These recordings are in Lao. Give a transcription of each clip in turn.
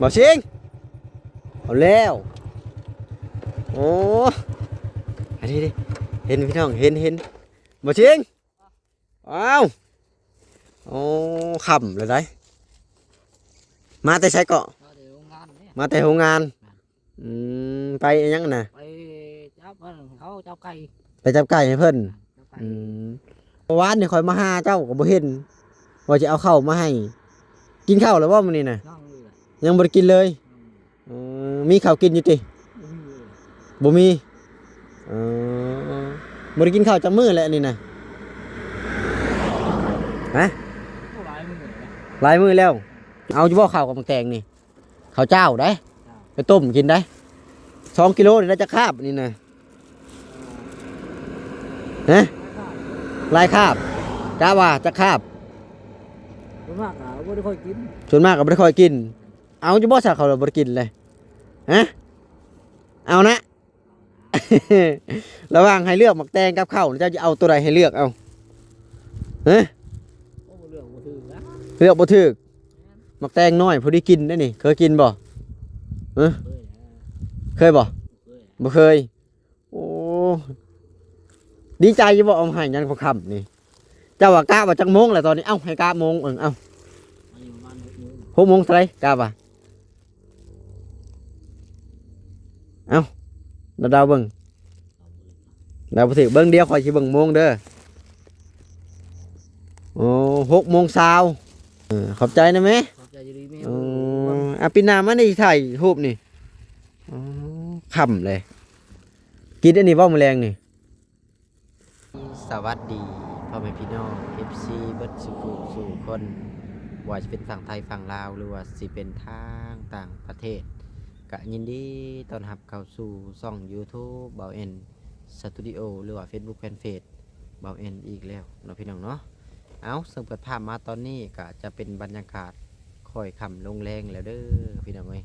ບໍ່ຊິງ ເອົາແລ້ວ. ໂອ້ ອັນນີ້ເດ້ ເຫັນພີ່ນ້ອງ ເຫັນ ເຫັນ ບໍ່ຊິງ. ອ້າວ ໂອ້ ຄ່ຳແລ້ວໃດ໋. ມາແຕ່ໃສເກາະ? ມາແຕ່ໂຮງງານນີ້ ມາແຕ່ໂຮງງານ. ອືມ ໄປອີຫຍັງນະ? ໄປຈັບ ເຂົາຈັບໄກ່ ໄປຈັບໄກ່ໃຫ້ເພິ່ນ. ຈັບໄກ່. ອືມ ເມື່ອວານນີ້ຂ້ອຍມາຫາເຈົ້າກໍບໍ່ເຫັນ ວ່າຈະເອົາເຂົ້າມາໃຫ້. ກິນເຂົ້າແລ້ວບໍ່ມື້ນີ້ນະ? ຍັງເລີຍ ຍັງບໍ່ໄດ້ກິນເລີຍ. ອືມ ເອີ ມີເຂົ້າກິນຢູ່ຕິ? ບໍ່ມີເລີຍ ບໍ່ມີ. ເອີ ບໍ່ໄດ້ກິນເຂົ້າຈັກມື້ແລ້ວນີ້ນະ? ຮະ? ໂອ້ ຫຼາຍມື້ແລ້ວ ຫຼາຍມື້ແລ້ວ. ເອົາຢູ່ບໍ່ເຂົ້າກັບໝາກແຕງນີ້? ເຂົ້າເຈົ້າໄດ໋ ເຈົ້າ ໄປຕົ້ມກິນໄດ໋. ສອງກິໂລນີ້ໄດ້ຈັກຄາບນີ້ນະ? ຮະ? ຫຼາຍຄາບ ກະວ່າຈັກຄາບ? ສ່ວນມາກກໍບໍ່ໄດ້ຄ່ອຍກິນ ສ່ວນມາກກໍບໍ່ໄດ້ຄ່ອຍກິນ. ເອົາຢູ່ບໍ່ຊະ ເຂົາບໍ່ໄດ້ກິນເລີຍ? ຮະ? ເອົານະ. ລະຫວ່າງໃຫ້ເລືອກໝາກແຕງກັບເຂົ້າ ເຈົ້າຈະເອົາໂຕໃດໃຫ້ເລືອກເອົາ? ຮະ? ໂອ້ ເລືອກບໍ່ຖືກນະ ເລືອກບໍ່ຖືກ. ໝາກແຕງນ້ອຍພໍດີກິນໄດ໋ນີ້ ເຄີຍກິນບໍ່? ຮະ? ເຄີຍນະ ເຄີຍບໍ່? ບໍ່ເຄີຍ. ບໍ່ເຄີຍ. ໂອ້ ດີໃຈຢູ່ບໍ່ ເອົາມາໃຫ້ຍາມຄ່ຳໆນີ້? ເຈົ້າວ່າກະວ່າຈັກໂມງແລ້ວຕອນນີ້? ເອົ້າ ໃຫ້ກະໂມງເບິ່ງ ເອົ້າ ໃຫ້ປະມານຫົກໂມງ ຫົກໂມງເທົ່າໃດ ກະວ່າ? ເອົ້າ ເດົາໆເບິ່ງ ເດົາບໍ່ຖືກ. ເບິ່ງ ດຽວຂ້ອຍຊິເບິ່ງໂມງເດີ. ໂອ້ ຫົກໂມງຊາວ. ເອີ ຂອບໃຈນະແມ່ ຂອບໃຈຢູ່ດີແມ່. ໂອ້ ເອີ ອາ ປີໜ້າມານີ້ຖ່າຍຮູບນີ້. ອໍ ຄ່ຳເລີຍ. ກິນອັນນີ້ບໍ່ມື້ແລງນີ້? ສະຫວັດດີພໍ່ແມ່ພີ່ນ້ອງ ເອັຟຊີ ເບິດສູ່ຜູ້ສູ່ຄົນ ບໍ່ວ່າຈະເປັນຝັ່ງໄທຝັ່ງລາວ ຫຼືວ່າຊິເປັນທາງຕ່າງປະເທດ ກະຍິນດີຕ້ອນຮັບເຂົ້າສູ່ຊ່ອງຢູທູບ ເບົາແອນ ສະຕູດິໂອ ຫຼືວ່າເຟສບຸກແຟນເພຈ ເບົາແອນ ອີກແລ້ວເນາະ ພີ່ນ້ອງເນາະ. ເອົາ ເຊິ່ງເປີດພາບມາຕອນນີ້ກະຈະເປັນບັນຍາກາດຄ້ອຍຄ່ຳລົງແລງແລ້ວເດີ ພີ່ນ້ອງເອີຍ.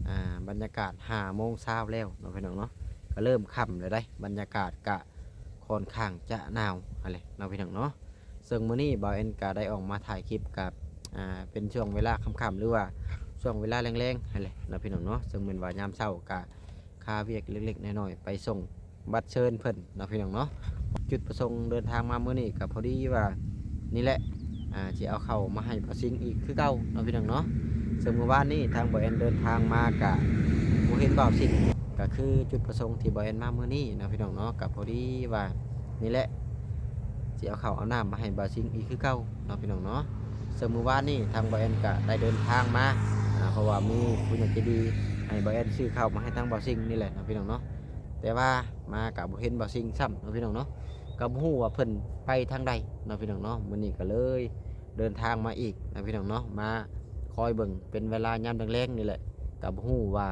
ອ່າ ບັນຍາກາດຫ້າໂມງຊາວແລ້ວເນາະ ພີ່ນ້ອງເນາະ ກະເລີ່ມຄ່ຳແລ້ວໃດ໋. ບັນຍາກາດກະຄ່ອນຂ້າງຈະໜາວຫັ້ນແຫຼະເນາະ ພີ່ນ້ອງເນາະ. ເຊິ່ງມື້ນີ້ເບົາແອນກະໄດ້ອອກມາຖ່າຍຄລິບກັບ ອ່າ ເປັນຊ່ວງເວລາຄ່ຳໆ ຫຼືວ່າຊ່ວງເວລາແລງໆ ຫັ້ນແຫຼະເນາະ ພີ່ນ້ອງເນາະ. ເຊິ່ງແມ່ນວ່າຍາມເຊົ້າກະ ຄາວຽກເລັກໆນ້ອຍໆ ໄປສົ່ງບັດເຊີນເພິ່ນເນາະ ພີ່ນ້ອງເນາະ. ຈຸດປະສົງເດີນທາງມາມື້ນີ້ກໍພໍດີວ່ານີ້ແຫຼະ ອ່າ ຊິເອົາເຂົ້າມາໃຫ້ບ່າວຊິງອີກຄືເກົ່າເນາະ ພີ່ນ້ອງເນາະ. ເຊິ່ງມື້ວານນີ້ທາງບ່າວແອນເດີນທາງມາກະບໍ່ເຫັນບ່າວຊິງ ກໍຄືຈຸດປະສົງທີ່ບ່າວແອນມາມື້ນີ້ເນາະ ພີ່ນ້ອງເນາະ. ກໍພໍດີວ່ານີ້ແຫຼະ ຊິເອົາເຂົ້າເອົານ້ຳມາໃຫ້ບ່າວຊິງອີກຄືເກົ່າເນາະ ພີ່ນ້ອງເນາະ. ເຊິ່ງມື້ວານນີ້ທາງບ່າວແອນກະໄດ້ເດີນທາງມາ ອ່າ ເພາະວ່າມີຜູ້ໃຫຍ່ໃຈດີໃຫ້ບ່າວແອນຊື້ເຂົ້າມາໃຫ້ທາງບ່າວຊິງນີ້ແຫຼະເນາະ ພີ່ນ້ອງເນາະ. ແຕ່ວ່າມາກະບໍ່ເຫັນບ່າວຊິງຊ້ຳເນາະ ພີ່ນ້ອງເນາະ ກໍບໍ່ຮູ້ວ່າເພິ່ນໄປທາງໃດເນາະ ພີ່ນ້ອງເນາະ. ມື້ນີ້ກໍເລີຍເດີນທາງມາອີກເນາະ ພີ່ນ້ອງເນາະ ມາຄອຍເບິ່ງເປັນເວລາຍາມແລງໆນີ້ແຫຼະ ກໍບໍ່ຮູ້ວ່າ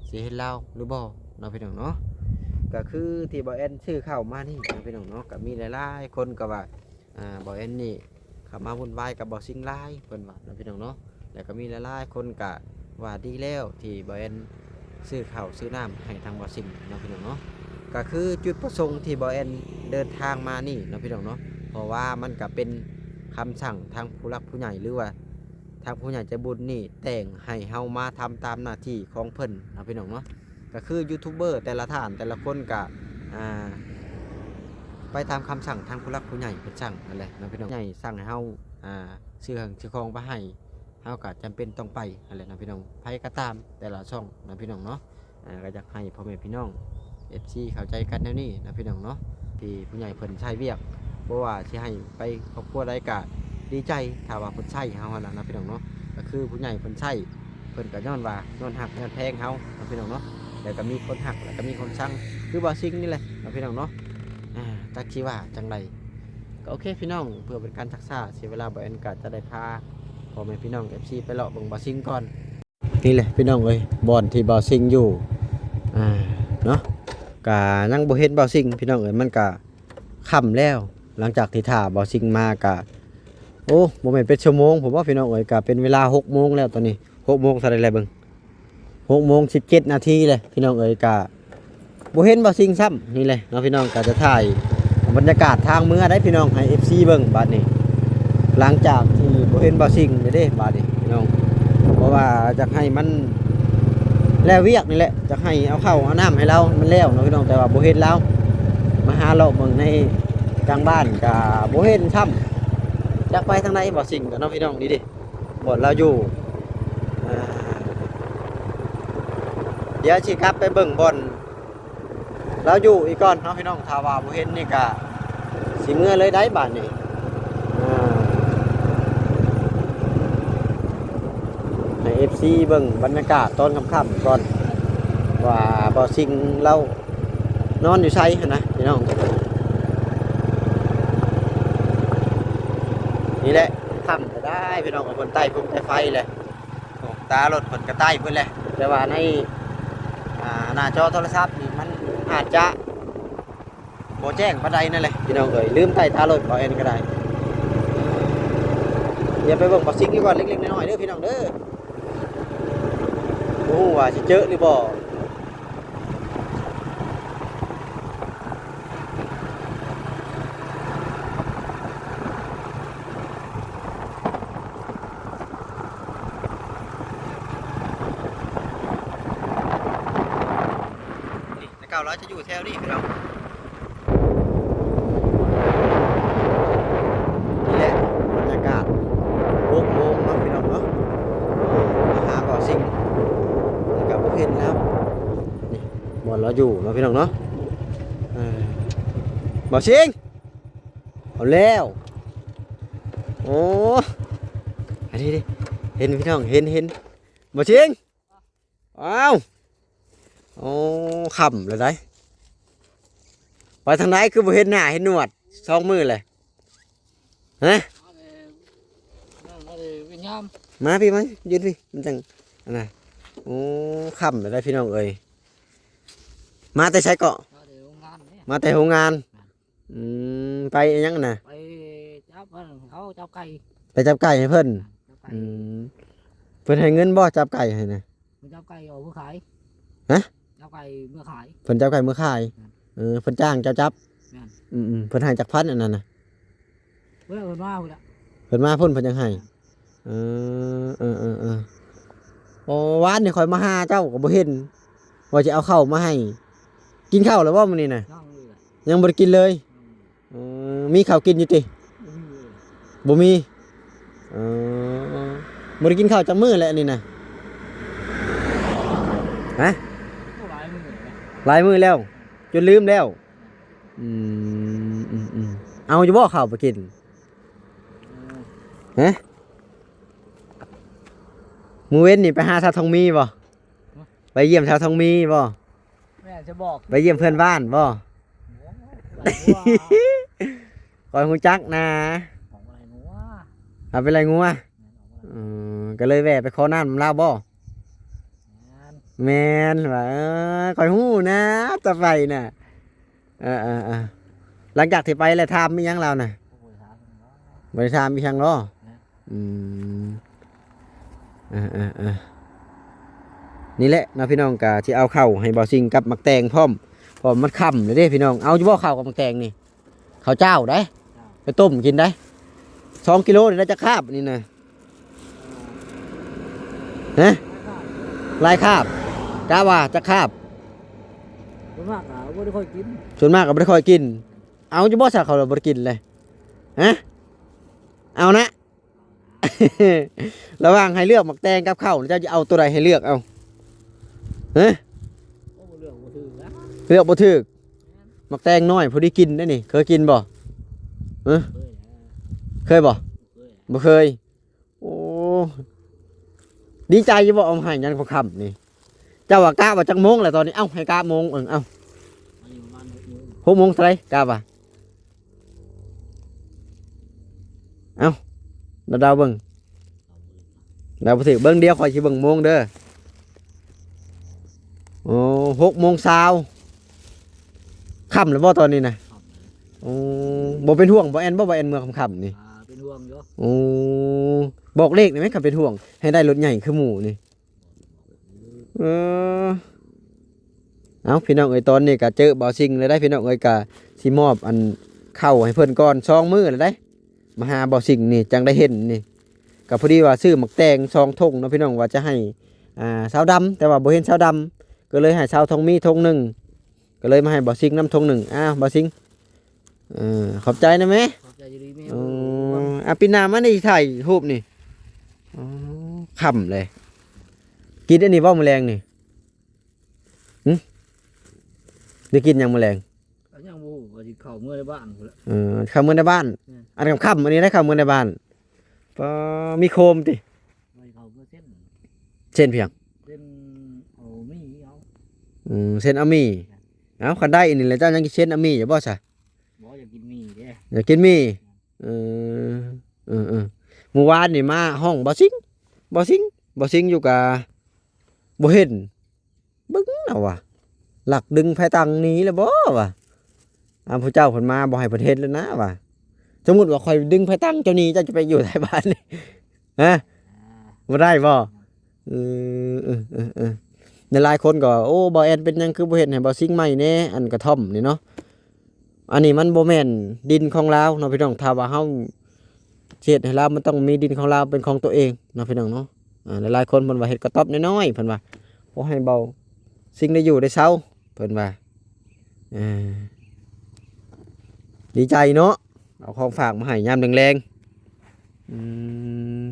ຊິເຫັນລາວຫຼືບໍ່ເນາະ ພີ່ນ້ອງເນາະ. ກໍຄືທີ່ບ່າວແອນຊື້ເຂົ້າມານີ້ເນາະ ພີ່ນ້ອງເນາະ ກໍມີຫຼາຍໆຄົນກໍວ່າ ອ່າ ບ່າວແອນນີ້ເຂົ້າມາວຸ່ນວາຍກັບບ່າວຊິງຫຼາຍ ເພິ່ນວ່າເນາະ ພີ່ນ້ອງເນາະ. ແລ້ວກໍມີຫຼາຍໆຄົນກະວ່າດີແລ້ວທີ່ບ່າວແອນຊື້ເຂົ້າຊື້ນ້ຳໃຫ້ທາງບ່າວຊິງເນາະ ພີ່ນ້ອງເນາະ. ກໍຄືຈຸດປະສົງທີ່ບ່າວແອນເດີນທາງມານີ້ເນາະ ພີ່ນ້ອງເນາະ ເພາະວ່າມັນກະເປັນຄຳສັ່ງທາງຜູ້ຫຼັກຜູ້ໃຫຍ່ ຫຼືວ່າທາງຜູ້ໃຫຍ່ໃຈບຸນນີ້ແຕ່ງໃຫ້ເຮົາມາທຳຕາມໜ້າທີ່ຂອງເພິ່ນເນາະ ພີ່ນ້ອງເນາະ. ກໍຄືຢູທູບເບີແຕ່ລະທ່ານແຕ່ລະຄົນກະ ອ່າ ໄປຕາມຄຳສັ່ງທາງຜູ້ຫຼັກຜູ້ໃຫຍ່ເພິ່ນສັ່ງຫັ້ນແຫຼະເນາະ ພີ່ນ້ອງ. ໃຫຍ່ສັ່ງໃຫ້ເຮົາ ອ່າ ຊື້ເຄື່ອງຊື້ຂອງໄປໃຫ້ ເຮົາກະຈຳເປັນຕ້ອງໄປຫັ້ນແຫຼະເນາະ ພີ່ນ້ອງ. ໃຜກໍຕາມແຕ່ລະຊ່ອງເນາະ ພີ່ນ້ອງເນາະ ອ່າ ກໍຢາກໃຫ້ພໍ່ແມ່ພີ່ນ້ອງ ເອັຟຊີ ເຂົ້າໃຈກັນແນວນີ້ເນາະ ພີ່ນ້ອງເນາະ. ທີ່ຜູ້ໃຫຍ່ເພິ່ນໃຊ້ວຽກ ບໍ່ວ່າຊິໃຫ້ໄປຄອບຄົວໃດກະດີໃຈ ຖ້າວ່າເພິ່ນໃຊ້ເຮົາຫັ້ນນະເນາະ ພີ່ນ້ອງເນາະ. ກໍຄືຜູ້ໃຫຍ່ເພິ່ນໃຊ້ ເພິ່ນກໍຍ້ອນວ່າ ຍ້ອນຮັກ ຍ້ອນແພງເຮົາເນາະ ພີ່ນ້ອງເນາະ. ແລ້ວກໍມີຄົນຮັກ ແລ້ວກໍມີຄົນຊັງ ຄືບ່າວຊິງນີ້ແຫຼະເນາະ ພີ່ນ້ອງເນາະ. ອ່າ ຈັກຊິວ່າຈັ່ງໃດ ກໍໂອເຄ ພີ່ນ້ອງ ເພື່ອເປັນການຊັກຊ້າເສຍເວລາ ບ່າວແອນກໍຈະໄດ້ພາພໍ່ແມ່ພີ່ນ້ອງ ເອັຟຊີ ໄປເລາະເບິ່ງບ່າວຊິງກ່ອນ. ນີ້ແຫຼະ ພີ່ນ້ອງເອີຍ ບ່ອນທີ່ບ່າວຊິງຢູ່ ອ່າ ເນາະ. ກະຍັງບໍ່ເຫັນບ່າວຊິງ ພີ່ນ້ອງເອີຍ ມັນກະຄ່ຳແລ້ວ. ຫຼັງຈາກທີ່ຖ້າບ່າວຊິງມາກະ ໂອ້ ບໍ່ແມ່ນເປັນຊົ່ວໂມງພຸ້ນບໍ ພີ່ນ້ອງເອີຍ. ກະເປັນເວລາຫົກໂມງແລ້ວຕອນນີ້ ຫົກໂມງເທົ່າໃດແລ້ວເບິ່ງ ຫົກໂມງສິບເຈັດນາທີແລ້ວ ພີ່ນ້ອງເອີຍ. ກະບໍ່ເຫັນບ່າວຊິງຊ້ຳ ນີ້ແຫຼະເນາະ ພີ່ນ້ອງ. ກະຈະຖ່າຍບັນຍາກາດທາງເມືອໄດ້ ພີ່ນ້ອງ ໃຫ້ ເອັຟຊີ ເບິ່ງບາດນີ້ ຫຼັງຈາກທີ່ບໍ່ເຫັນບ່າວຊິງແລ້ວເດ້ ບາດນີ້ ພີ່ນ້ອງ. ເພາະວ່າ ວ່າຢາກໃຫ້ມັນແລ້ວວຽກນີ້ແຫຼະ ຢາກໃຫ້ເອົາເຂົ້າເອົານ້ຳໃຫ້ລາວມັນແລ້ວເນາະພີ່ນ້ອງ ແຕ່ວ່າບໍ່ເຫັນລາວ ມາຫາເລາະເບິ່ງໃນກາງບ້ານກະບໍ່ເຫັນຊ້ຳ ຈັກໄປທາງໃດບໍ່ສິ່ງກັນເນາະພີ່ນ້ອງ ນີ້ເດ້ ບ່ອນລາວຢູ່ ອ່າ ດຽວຊິກັບໄປເບິ່ງບ່ອນ ລາວຢູ່ອີກກ່ອນເນາະພີ່ນ້ອງ ຖ້າວ່າບໍ່ເຫັນນີ້ກະຊິເມືອເລີຍໄດ໋ບາດນີ້ ອ່າ ໃຫ້ເອັຟຊີເບິ່ງບັນຍາກາດຕອນຄ່ຳໆກ່ອນ ວ່າບ່າວຊິງລາວນອນຢູ່ໃສຫັ້ນນະພີ່ນ້ອງ ນີ້ແຫຼະ ຄ່ຳກໍໄດ້ພີ່ນ້ອງ ເພິ່ນໄຕ້ຟົງໄຕ້ໄຟແຫຼະ. ໂອ້ ຕາລົດເພິ່ນກະໄຕ້ເບິດແຫຼະ ແຕ່ວ່າໃນ ອ່າ ໜ້າຈໍໂທລະສັບນີ້ມັນອາດຈະບໍ່ແຈ້ງປານໃດນັ້ນແຫຼະພີ່ນ້ອງເອີຍ ລືມໄຕ້ຕາລົດເຂົາເອງກໍໄດ້ ດຽວໄປເບິ່ງປາຊິກຢູ່ກ່ອນເລັກໆນ້ອຍໆເດີພີ່ນ້ອງເດີ ບໍ່ຮູ້ວ່າຊິເຈີຫຼືບໍ່. ນີ້ ແຕ່ເກົ່າລາວຈະຢູ່ແຖວນີ້ພີ່ນ້ອງ ນີ້ແຫຼະບັນຍາກາດຫົກໂມງເນາະພີ່ນ້ອງເນາະ ມາຫາບ່າວຊິງ ແຕ່ກໍບໍ່ເຫັນລາວ ນີ້ບ່ອນລາວຢູ່ເນາະພີ່ນ້ອງເນາະ ເອີ ບ່າວຊິງ ເອົາແລ້ວ ໂອ້ ອັນນີ້ເດ້ ເຫັນພີ່ນ້ອງ ເຫັນ ເຫັນ ບ່າວຊິງ ອ້າວ ໂອ້ ຄ່ຳແລ້ວໄດ໋ ໄປທາງໃດຄືບໍ່ເຫັນໜ້າເຫັນໜວດສອງມື້ແລ້ວ ຮະ ມາແຕ່ ມາແຕ່ຫວຽດນາມ ມາພີ່ ມາຢືນພີ່ ມັນຈັ່ງ ອັນນະ ໂອ້ ຄ່ຳແລ້ວໄດ໋ພີ່ນ້ອງເອີຍ ມາແຕ່ໃສເກາະ? ມາແຕ່ໂຮງງານເດ້ ມາແຕ່ໂຮງງານ ອືມ ໄປອີຫຍັງນະ? ໄປຈັບ ເຂົາຈັບໄກ່ ໄປຈັບໄກ່ໃຫ້ເພິ່ນ ຈັບໄກ່ ອືມ ເພິ່ນໃຫ້ເງິນບໍ່ ຈັບໄກ່ໃຫ້ນະ? ເພິ່ນຈັບໄກ່ເອົາເມືອຂາຍ ຮະ? ຈັບໄກ່ເມືອຂາຍ ເພິ່ນຈັບໄກ່ເມືອຂາຍ ແມ່ນ ເອີ ເພິ່ນຈ້າງເຈົ້າຈັບ ແມ່ນ ອືມໆ ເພິ່ນໃຫ້ຈັກພັນອັນນັ້ນນະ? ເພິ່ນເອົາເພິ່ນມາພຸ້ນລະ ເພິ່ນມາພຸ້ນເພິ່ນຈັ່ງໃຫ້ ເອີ ເອີໆໆ ໂອ້ ວານນີ້ຂ້ອຍມາຫາເຈົ້າກໍບໍ່ເຫັນ ວ່າຊິເອົາເຂົ້າມາໃຫ້ ກິນເຂົ້າແລ້ວບໍ່ມື້ນີ້ນະ? ຍັງເລີຍ ຍັງບໍ່ໄດ້ກິນເລີຍ ອືມ ເອີ ມີເຂົ້າກິນຢູ່ຕິ? ບໍ່ມີເລີຍ ບໍ່ມີ ເອີ ບໍ່ໄດ້ກິນເຂົ້າຈັກມື້ແລ້ວອັນນີ້ນະ? ຮະ? ໂອ້ ຫຼາຍມື້ແລ້ວ ຫຼາຍມື້ແລ້ວ ຈົນລືມແລ້ວ ອືມ ອືມໆ ເອົາຢູ່ບໍ່ເຂົ້າໄປກິນ? ເອີ ຮະ? ມື້ເວັນນີ້ໄປຫາສາວທອງມີບໍ່? ຮະ? ໄປຢ້ຽມສາວທອງມີບໍ່? ແມ່ນ ຈະບອກ ໄປຢ້ຽມເພື່ອນບ້ານບໍ່? ໂອ້ຍ ຂ້ອຍຮູ້ຈັກນາ ອອກມາໄລ່ງົວ ເອົາໄປໄລ່ງົວ ແມ່ນ ອອກມາໄລ່ ເອີ ກໍເລີຍແວ່ໄປຂໍນ້ຳນຳລາວບໍ່? ແມ່ນ ແມ່ນວ່າ ເອີ ຂ້ອຍຮູ້ນາ ຈະໄປນະ ເອີໆໆ ຫຼັງຈາກທີ່ໄປແລ້ວຖາມອີຫຍັງລາວນະ? ບໍ່ໄດ້ຖາມອີຫຍັງເນາະ ບໍ່ໄດ້ຖາມອີຫຍັງເນາະ ແມ່ນ ອືມ ເອີໆໆ ນີ້ແຫຼະເນາະພີ່ນ້ອງ ກະຊິເອົາເຂົ້າໃຫ້ບ່າວຊິງກັບໝາກແຕງພ້ອມ ເພາະມັນຄ່ຳແລ້ວເດ້ພີ່ນ້ອງ ເອົາຢູ່ບໍ່ເຂົ້າກັບໝາກແຕງນີ້? ເຂົ້າຈ້າວໄດ໋ ໄປຕົ້ມກິນໄດ໋ ສອງກິໂລນີ້ໄດ້ຈັກຄາບນີ້ນະ? ຮະ? ຫຼາຍຄາບ ກະວ່າຈັກຄາບ? ສ່ວນມາກກໍບໍ່ໄດ້ຄ່ອຍກິນ ສ່ວນມາກກໍບໍ່ໄດ້ຄ່ອຍກິນ ເອົາຢູ່ບໍ່ຊະ ເຂົາບໍ່ໄດ້ກິນເລີຍ? ຮະ? ເອົານະ ລະຫວ່າງໃຫ້ເລືອກໝາກແຕງກັບເຂົ້າ ເຈົ້າຈະເອົາໂຕໃດໃຫ້ເລືອກເອົາ? ຮະ? ໂອ້ ເລືອກບໍ່ຖືກນະ ເລືອກບໍ່ຖືກ ໝາກແຕງນ້ອຍພໍດີກິນໄດ໋ນີ້ ເຄີຍກິນບໍ່? ຮະ? ເຄີຍນະ ເຄີຍບໍ່? ບໍ່ເຄີຍນະ ບໍ່ເຄີຍ ໂອ້ ດີໃຈຢູ່ບໍ່ ເອົາມາໃຫ້ຍາມຄ່ຳໆນີ້? ເຈົ້າວ່າກະວ່າຈັກໂມງແລ້ວຕອນນີ້? ເອົ້າ ໃຫ້ກະໂມງເບິ່ງ ເອົ້າ ອັນນີ້ປະມານຫົກໂມງ ຫົກໂມງເທົ່າໃດກະວ່າ? ເອົ້າ ເດົາໆເບິ່ງ ເດົາບໍ່ຖືກ ເບິ່ງ ດຽວຂ້ອຍຊິເບິ່ງໂມງເດີ ໂອ້ ຫົກໂມງຊາວ ຄ່ຳແລ້ວບໍ່ຕອນນີ້ນະ? ຄ່ຳແລ້ວ ໂອ້ ບໍ່ເປັນຫ່ວງບໍ່ແອນບໍ່? ບໍ່ແອນເມືອຄ່ຳໆນີ້ ອ່າ ເປັນຫ່ວງຢູ່ ໂອ້ ບອກເລກໄດ້ໄໝ ຄັນເປັນຫ່ວງ ໃຫ້ໄດ້ລົດໃຫຍ່ຄືໝູ່ນີ້ ເອີ ເອົ້າ ພີ່ນ້ອງເອີຍ ຕອນນີ້ກະເຈີບ່າວຊິງແລ້ວໄດ໋ ພີ່ນ້ອງເອີຍ ກະຊິມອບອັນເຂົ້າໃຫ້ເພິ່ນກ່ອນ ສອງມື້ແລ້ວໄດ໋ ມາຫາບ່າວຊິງນີ້ ຈັ່ງໄດ້ເຫັນນີ້ ກໍພໍດີວ່າຊື້ໝາກແຕງສອງຖົງເນາະພີ່ນ້ອງ ວ່າຈະໃຫ້ ອ່າ ສາວດຳ ແຕ່ວ່າບໍ່ເຫັນສາວດຳ ກໍເລີຍໃຫ້ສາວທອງມີຖົງໜຶ່ງ ກໍເລີຍມາໃຫ້ບ່າວຊິງນຳຖົງໜຶ່ງ. ອ້າວ ບ່າວຊິງ ເອີ ຂອບໃຈນະແມ່. ຂອບໃຈຢູ່ດີແມ່. ອໍ ເອີ ອ່າ ປີໜ້າມານີ້ຖ່າຍຮູບນີ້. ອໍ ຄ່ຳເລີຍ. ກິນອັນນີ້ບໍ່ມື້ແລງນີ້? ຫຶ? ໄດ້ກິນຫຍັງມື້ແລງ? ກໍຍັງບໍ່ຮູ້ ວ່າຊິເຂົ້າເມືອໃນບ້ານພຸ້ນແຫຼະ. ເອີ ເຂົ້າເມືອໃນບ້ານ. ແມ່ນ. ອັນຄ່ຳໆ ອັນນີ້ໄດ້ເຂົ້າເມືອໃນບ້ານ. ປາ ມີໂຄມຕິ? ບໍ່ໄດ້ເຂົ້າເມືອເຊັນ. ເຊັນຫຍັງ? ເຊັນເອົາໝີ່ເອົາ. ອືມ ເຊັນເອົາໝີ່. ແມ່ນ. ເອົ້າ ຄັນໄດ້ອັນນີ້ແຫຼະ ເຈົ້າຍັງຊິເຊັນເອົາໝີ່ຢູ່ບໍ່ຊະ? ບໍ່ ຢາກກິນໝີ່ເດ້. ຢາກກິນໝີ່. ເອີ ເອີໆ ມື້ວານນີ້ມາຮ້ອງ ບ່າວຊິງ ບ່າວຊິງ ບ່າວຊິງຢູ່ກະບໍ່ເຫັນ. ເບິ່ງລາວວ່າ ລັກດຶງໄຟຕັງໜີແລ້ວບໍ່ວ່າ ອາ ຜູ້ເຈົ້າເພິ່ນມາບໍ່ໃຫ້ເພິ່ນເຮັດແລ້ວນະວ່າ. ສົມມຸດວ່າຂ້ອຍດຶງໄຟຕັງເຈົ້າໜີ ເຈົ້າຈະໄປຢູ່ໃສບາດນີ້? ຮະ ບໍ່ໄດ້ບໍ່? ເອີ ເອີໆໆໆ ຫຼາຍໆຄົນກໍວ່າ ໂອ້ ບ່າວແອນເປັນຫຍັງຄືບໍ່ເຮັດໃຫ້ບ່າວຊິງໃໝ່ແດ່ ອັນກະທ່ອມນີ້ເນາະ. ອັນນີ້ມັນບໍ່ແມ່ນດິນຂອງລາວເນາະພີ່ນ້ອງ ຖ້າວ່າເຮົາຊິເຮັດໃຫ້ລາວ ມັນຕ້ອງມີດິນຂອງລາວເປັນຂອງຕົວເອງເນາະພີ່ນ້ອງເນາະ. ອາ ຫຼາຍໆຄົນເພິ່ນວ່າເຮັດກະຕ໊ອບນ້ອຍໆ ເພິ່ນວ່າ ໂອ້ ໃຫ້ເບົາສິ່ງໄດ້ຢູ່ໄດ້ເຊົາ ເພິ່ນວ່າ. ເອີ ດີໃຈເນາະ ເອົາຂອງຝາກມາໃຫ້ຍາມແລງໆ. ອືມ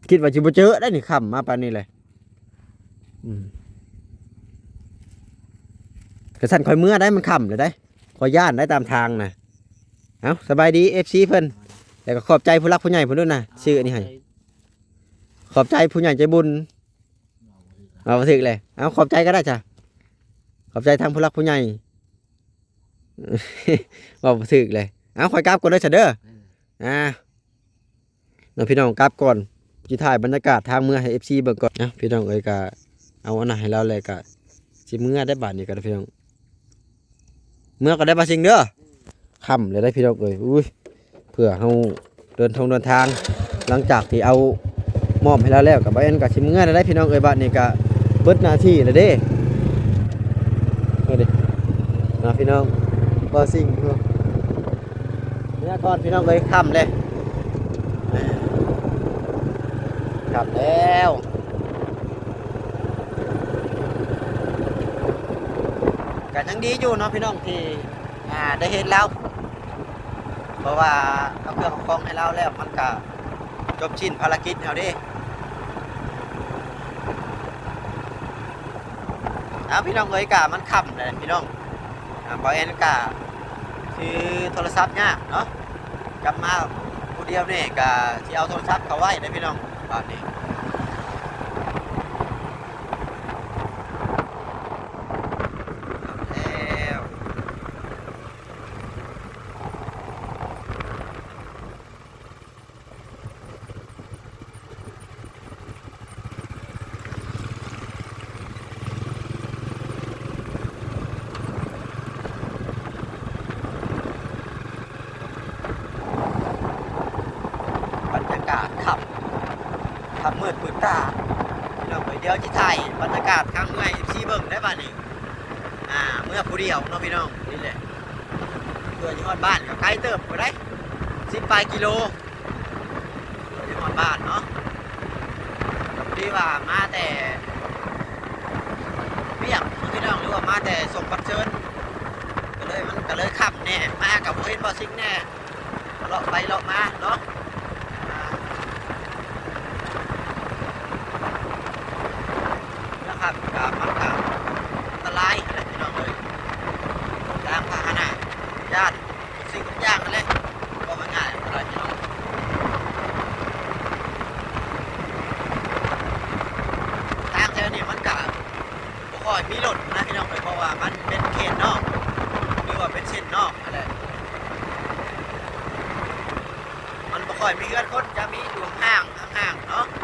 ຄິດວ່າຊິບໍ່ເຈີໄດ໋ນີ້ ຄ່ຳມາປານນີ້ແຫຼະ. ອືມ ກະຊັ້ນຂ້ອຍເມືອໄດ໋ ມັນຄ່ຳແລ້ວໄດ໋. ຂ້ອຍຢ້ານໄດ໋ຕາມທາງນະ. ເອົ້າ ສະບາຍດີ ເອັຟຊີ ເພິ່ນ ແລ້ວກໍຂອບໃຈຜູ້ຫຼັກຜູ້ໃຫຍ່ເພິ່ນດ້ວຍນະ ຊື້ອັນນີ້ໃຫ້. ຂອບໃຈຜູ້ໃຫຍ່ໃຈບຸນ. ເວົ້າບໍ່ຖືກແຫຼະ. ເອົ້າ ຂອບໃຈກໍໄດ້ຈ້ະ ຂອບໃຈທາງຜູ້ຫຼັກຜູ້ໃຫຍ່. ເວົ້າບໍ່ຖືກເລີຍ. ເອົ້າ ຂ້ອຍກັບກ່ອນເດີຊະເດີ. ເອີ ອ່າ ເນາະພີ່ນ້ອງ ກັບກ່ອນ ຊິຖ່າຍບັນຍາກາດທາງເມືອໃຫ້ ເອັຟຊີ ເບິ່ງກ່ອນ. ເອົ້າ ພີ່ນ້ອງເອີຍ ກະເອົາອັນນັ້ນໃຫ້ລາວແລ້ວ ກະຊິເມືອໄດ້ບາດນີ້ກໍໄດ້ພີ່ນ້ອງ. ເມືອກໍໄດ້ ບ່າວຊິງເດີ. ຄ່ຳແລ້ວໄດ໋ພີ່ນ້ອງເອີຍ. ອຸ້ຍ ເພື່ອເຮົາເດີນທ່ອງເດີນທາງ ຫຼັງຈາກທີ່ເອົາມອບໃຫ້ລາວແລ້ວ ກໍບ່າວແອນກໍຊິເມືອແລ້ວໄດ໋ພີ່ນ້ອງເອີຍ. ບາດນີ້ກໍເບິດໜ້າທີ່ແລ້ວເດ້. ເບິ່ງເດ້ ເນາະພີ່ນ້ອງ ບ່າວຊິງ. ເມືອກ່ອນພີ່ນ້ອງເອີຍ ຄ່ຳເດ້ ຄ່ຳແລ້ວ. ກໍຍັງດີຢູ່ເນາະພີ່ນ້ອງ ທີ່ ອ່າ ໄດ້ເຫັນລາວ ເພາະວ່າເອົາເຄື່ອງເອົາຂອງໃຫ້ລາວແລ້ວ ມັນກໍຈົບສິ້ນພາລະກິດເຮົາເດ້. ເອົາ ພີ່ນ້ອງເອີຍ ກະມັນຄ່ຳແລ້ວພີ່ນ້ອງ. ອ່າ ບ່າວແອນກະຖືໂທລະສັບຍາກເນາະ ກັບມາຜູ້ດຽວນີ້ກະຊິເອົາໂທລະສັບເຂົ້າໄວ້ເດ້ພີ່ນ້ອງ ບາດນີ້. ແລ້ວ ບັນຍາກາດຄ່ຳ ຄ່ຳມືດປືດຕາ ພີ່ນ້ອງເອີຍ. ດຽວຊິຖ່າຍບັນຍາກາດທາງເມືອໃຫ້ ເອັຟຊີ ເບິ່ງໄດ້ບາດນີ້. ອ່າ ເມືອຜູ້ດຽວເນາະພີ່ນ້ອງ ນີ້ແຫຼະ ເພື່ອຊິຮອດບ້ານກໍໄກເຕີບພຸ້ນໃດ໋ ສິບປາຍກິໂລ. ເພື່ອຊິຮອດບ້ານເນາະ ກໍພໍດີວ່າມາແຕ່ວຽກເນາະພີ່ນ້ອງ ຫຼືວ່າມາແຕ່ສົ່ງບັດເຊີນ ກໍເລີຍ ມັນກໍເລີຍຄ່ຳແດ່ ມາກໍບໍ່ເຫັນບ່າວຊິງແດ່ ເລາະໄປເລາະມາເນາະ. ອ່າ ເມື່ອຄ່ຳກໍມັນກໍອັນຕະລາຍແຫຼະພີ່ນ້ອງເອີຍ ທາງພາຫະນະ ຢ້ານ ທຸກສິ່ງທຸກຢ່າງນັ້ນແຫຼະ ເວົ້າງ່າຍໆ ກໍໄດ້ພີ່ນ້ອງ. ທາງແຖວນີ້ມັນກະບໍ່ຄ່ອຍມີລົດນະພີ່ນ້ອງເອີຍ ເພາະວ່າມັນເປັນເຂດນອກ ຫຼືວ່າເປັນເສັ້ນນອກຫັ້ນແຫຼະ ມັນບໍ່ຄ່ອຍມີເຮືອນຄົນ ຈະມີຢູ່ຫ່າງໆ ເນາະ. ເ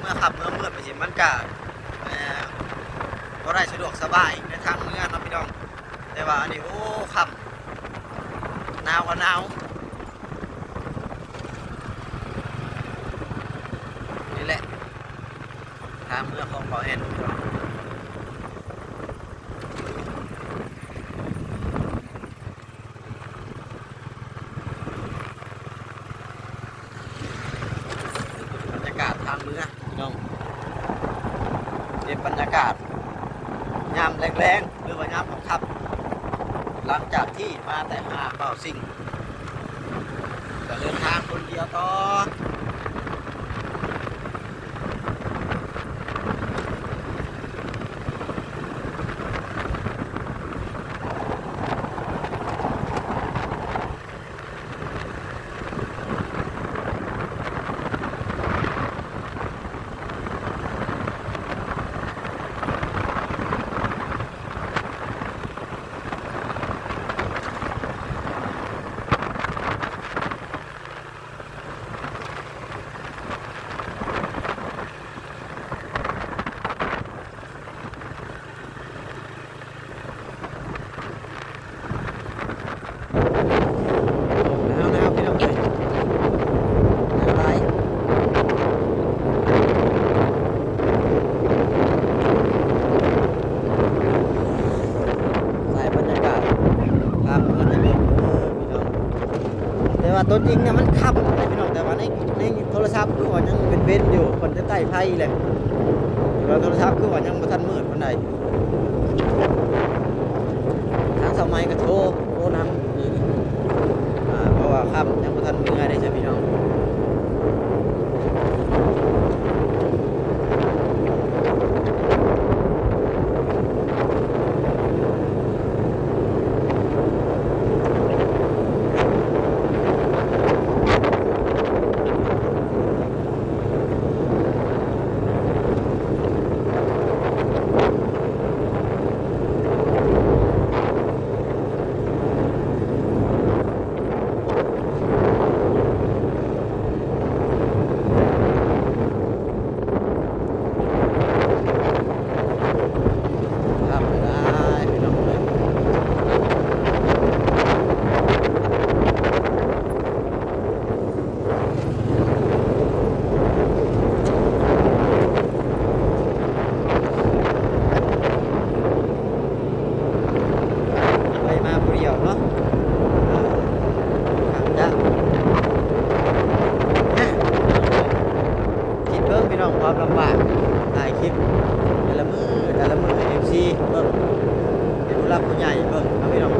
ມື້ຄ່ຳເມື່ອມືດໄປຊີ້ ມັນກະ ເອີ ບໍ່ໄດ້ສະດວກສະບາຍໃນທາງເມືອເນາະພີ່ນ້ອງ. ແຕ່ວ່າອັນນີ້ ໂອ້ ຄ່ຳ ໜາວກໍໜາວ ນີ້ແຫຼະ ທາງເມືອຂອງເບົາແອນ ພີ່ນ້ອງ. ບັນຍາກາດທາງເມືອພີ່ນ້ອງ ເກັບບັນຍາກາດຍາມແລງໆ ຫຼືວ່າຍາມຄ່ຳໆ ຫຼັງຈາກທີ່ມາແຕ່ຫາບ່າວຊິງ ກໍເດີນທາງຄົນດຽວຕໍ່. ໜາວໆ ພີ່ນ້ອງເອີຍ ໜາວຫຼາຍ. ຖ່າຍບັນຍາກາດທາງເມືອງໃຫ້ເບິ່ງເດີພີ່ນ້ອງ. ແຕ່ວ່າຕົວຈິງນະມັນຄ່ຳແຫຼະພີ່ນ້ອງ ແຕ່ວ່າໃນ ໃນໂທລະສັບຄືວ່າຍັງເປັນເວັນຢູ່ ເພິ່ນຈະໄຕ້ໄຟແຫຼະ ແຕ່ວ່າໂທລະສັບຄືວ່າຍັງບໍ່ທັນມືດປານໃດ. ທາງສາວໃໝ່ກໍໂທ ໂທນຳ ເພາະວ່າຄ່ຳຍັງບໍ່ທັນເມືອເດ້ ພີ່ນ້ອງ. ໄປມາຜູ້ດຽວເນາະ ອາ ຈະ ຄິດເບິ່ງພີ່ນ້ອງ ຄວາມລຳບາກ ຖ່າຍຄລິບແຕ່ລະມື້ ແຕ່ລະມື້ໃຫ້ເອັຟຊີເບິ່ງ ເປັນຜູ້ຫຼັກຜູ້ໃຫຍ່ເບິ່ງເນາະພີ່ນ້ອງ.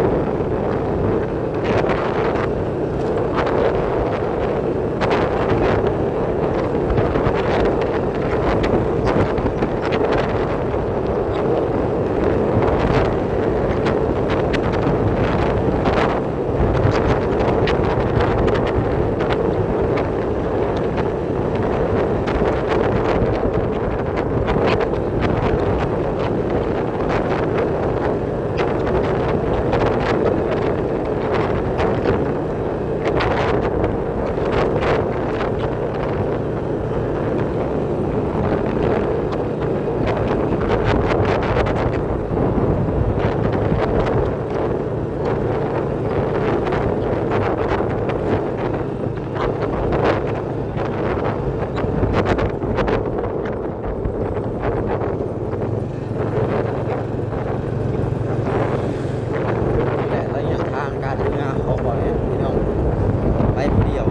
ນີ້ແຫຼະໄລຍະທາງການເດີນທາງຂອງເບົາແອນພີ່ນ້ອງ ໄປຜູ້ດຽວ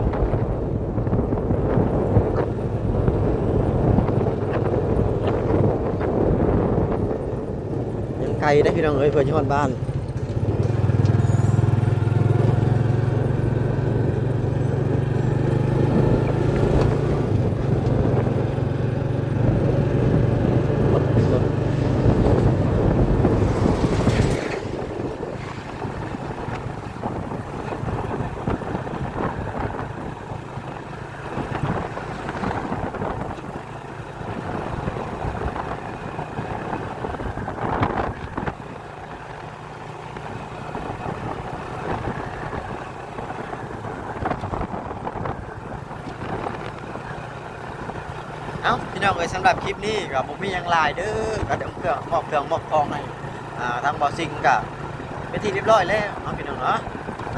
ຍັງໄກເດ້ພີ່ນ້ອງເອີຍ ເພື່ອຊິຮອດບ້ານ. ເ ເອົ້າ ພີ່ນ້ອງເອີຍ ສຳລັບຄລິບນີ້ກໍບໍ່ມີຫຍັງຫຼາຍເດີ ກໍເດີນເຄື່ອງ ມອບເຄື່ອງມອບຂອງໃຫ້ ອ່າ ທາງບໍ່ຊິງກໍເປັນທີ່ຮຽບຮ້ອຍແລ້ວເນາະ ພີ່ນ້ອງເນາະ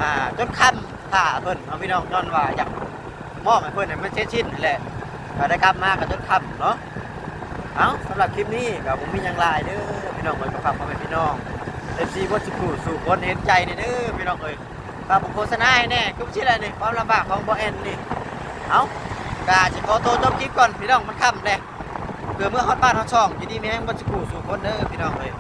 ອ່າ ຈົນຄ່ຳຖ້າເພິ່ນເນາະ ພີ່ນ້ອງ ຍ້ອນວ່າຢາກມອບໃຫ້ເພິ່ນໃຫ້ມັນເສັດສິ້ນຫັ້ນແຫຼະ ກໍໄດ້ກັບມາກໍຈົນຄ່ຳເນາະ. ເອົ້າ ສຳລັບຄລິບນີ້ກໍບໍ່ມີຫຍັງຫຼາຍເດີ ພີ່ນ້ອງເອີຍ ກໍຝາກພໍ່ແມ່ພີ່ນ້ອງ ເອັຟຊີ ເບິດສູ່ຜູ້ສູ່ຄົນເຫັນໃຈແດ່ເດີ ພີ່ນ້ອງເອີຍ ຝາກໂຄສະນາໃຫ້ແດ່ ຄືຊິແຫຼະນີ້ ຄວາມລຳບາກຂອງບໍ່ແອນນີ້. ເອົ້າ ກໍຊິຂໍໂຕຈົບຄລິບກ່ອນ ພີ່ນ້ອງ ມັນຄ່ຳແລ້ວ ເພື່ອເມືອຮອດບ້ານຮອດຊ່ອງ ຢູ່ດີມີແຮງເບິດສູ່ຜູ້ສູ່ຄົນເດີ ພີ່ນ້ອງເອີຍ.